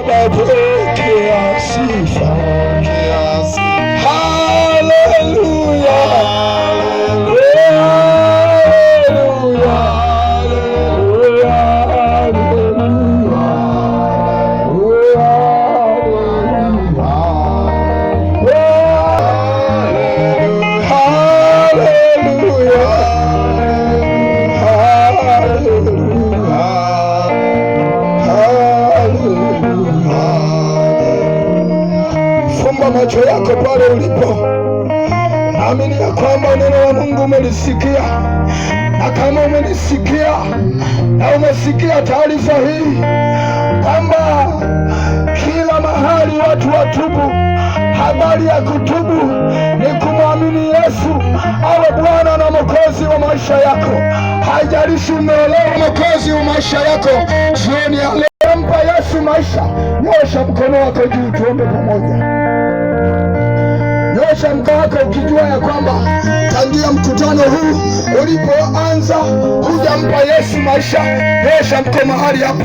Baba, pokea sifa. Haleluya, haleluya, haleluya, haleluya, haleluya, haleluya. Fumba macho yako pale ulipo. Naamini ya kwamba neno la Mungu umelisikia, na kama umelisikia na umesikia taarifa hii kwamba kila mahali watu watubu. Habari ya kutubu ni kumwamini Yesu awe Bwana na Mwokozi wa maisha yako. Haijalishi umeolewa, Mwokozi wa maisha yako. Jioni ya leo, mpa Yesu maisha. Nyosha mkono wako juu, tuombe pamoja. Nyosha mkono wako ukijua ya kwamba tangia mkutano huu ulipoanza hujampa Yesu maisha. Nyosha mkono mahali hapa.